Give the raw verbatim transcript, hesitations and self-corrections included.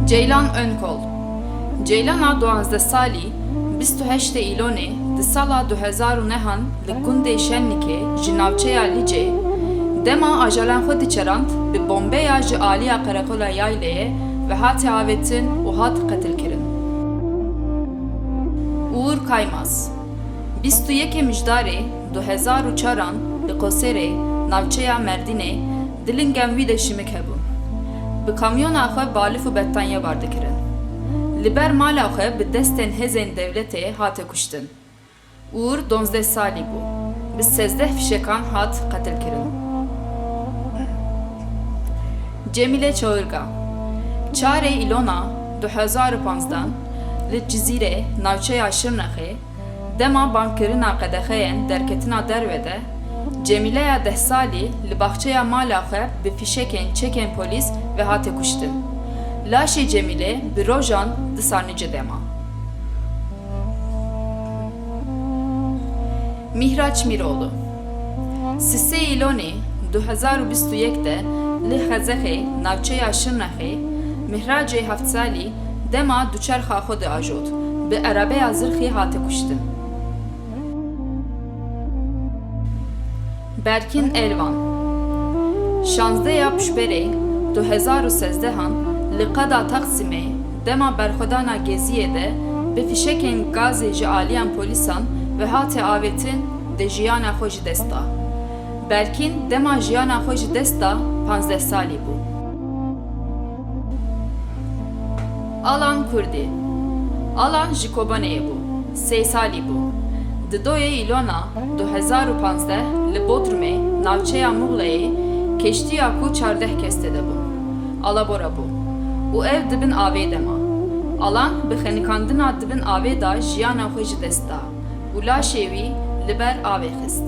Ceylan Önkol. Ceylana duwazdeh salî, bîst û heştê Îlonê di sala du hezar û nehan li gundê Şenlikê ji navçeya Licê, dema ajalan xwe diçerand, bi bombeya ji aliya Qereqola Yayleyê ve hate avêtin û hat qetilkirin. Uğur Kaymaz. Bîst û yekê Mijdarê du hezar û çaran li Qoserê, navçeya Merdînê, di lingên wî de şimik hebûn. Bi kamyona xwe balif û bettaniye bar dikirin. Li ber mala xwe bi destên hêzên dewletê hate kuştin. Uğur duwazdeh salî bû. Bi sezdeh fişekan hat qetilkirin. Cemîle Çağırga. Çarê Îlona du hezar û panzdeh li Cizîrê, navçeya Şirnexê, dema bankirina qedexeyên derketina derve de, Cemîleya deh salî li baxçeya mala xwe bi fîşekên çekên polîs ve hate kuştin. Laşê Cemîle bi rojan di sarnıcı de ma. Mîhraç Mîroğlu. Sisê Îlonê du hezar û bîst û yek de li Xezexê, navçeya Şirnexê, Mîhracê heft salî dema duçerxa xwe diajot, bi erebeya zirxî hate kuştin. Berkin Elvan. Şanzdeya Pişberê du hezar û sezdehan li qada Taksimê dema berxwedana Geziyê de bi fişekên gazê ji aliyan polîsan ve hate avêtin de jiyana xwe ji dest da. Berkin dema jiyana xwe ji dest da panzdeh salî bû. Alan Kurdî. Alan ji Kobaneyê bû. Sê salî bû. Di doyê Îlona du hezar û panzdeh li Bodrumê, navçeya Muxleyê, keştiya ku çardeh kes tê de bûn, alabora bû û ev di bin avê de ma. Alan bi xenikandina di bin avê de jiyana xwe ji dest da û laşê wî li ber avê xist.